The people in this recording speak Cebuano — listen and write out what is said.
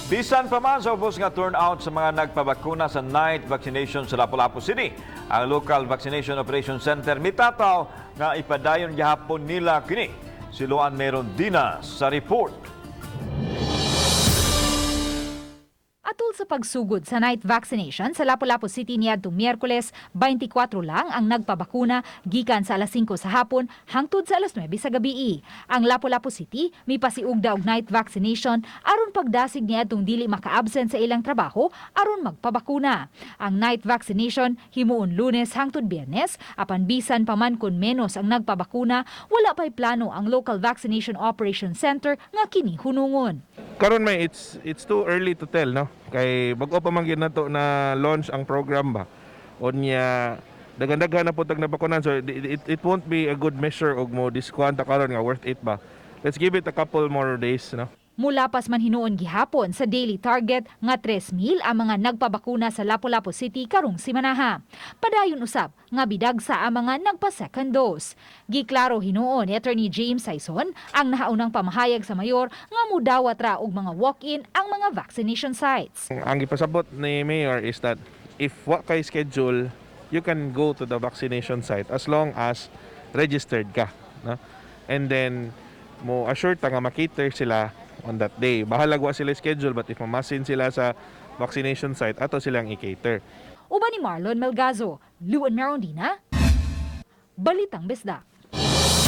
Bisan pa man sa ubos nga turnout sa mga nagpabakuna sa night vaccination sa Lapu-Lapu City, ang Local Vaccination Operation Center mitataw nga ipadayon gihapon nila kini. Si Luan Merondina sa report. Atul sa pagsugod sa night vaccination sa Lapu-Lapu City niadtong Miyerkules, 24 lang ang nagpabakuna gikan sa alas 5 sa hapon hangtod sa alas 9 sa gabii. Ang Lapu-Lapu City mipasiugda og night vaccination aron pagdasig niadtong dili maka-absent sa ilang trabaho aron magpabakuna. Ang night vaccination himuon Lunes hangtod Biyernes, apan bisan pa man kun menos ang nagpabakuna, wala pa'y plano ang Local Vaccination Operation Center nga kini hunungon. Karon may it's too early to tell, no, kay bag-o pa man gyud nato na launch ang program ba. Unya daghan-daghan na pud tag nabakunan, so it won't be a good measure og mo diskuhan ta karon nga worth it ba. Let's give it a couple more days, no. Mulapas man hinuon gihapon sa daily target nga 3,000 ang mga nagpabakuna sa Lapu-Lapu City karong simanaha. Padayon usab nga bidagsa ang mga nagpa-second dose. Giklaro hinuon ni Attorney James Sayson ang nahaunang pamahayag sa mayor nga mudawat ra og mga walk-in ang mga vaccination sites. Ang gipasabot ni Mayor is that if wa kay schedule, you can go to the vaccination site as long as registered ka, no? And then mo assure ta nga ma-cater sila on that day. Bahalag wa sila schedule, but if mamasin sila sa vaccination site, ato silang i-cater. Uban ni Marlon Melgazo, Luan Merondina, Balitang Bisdak.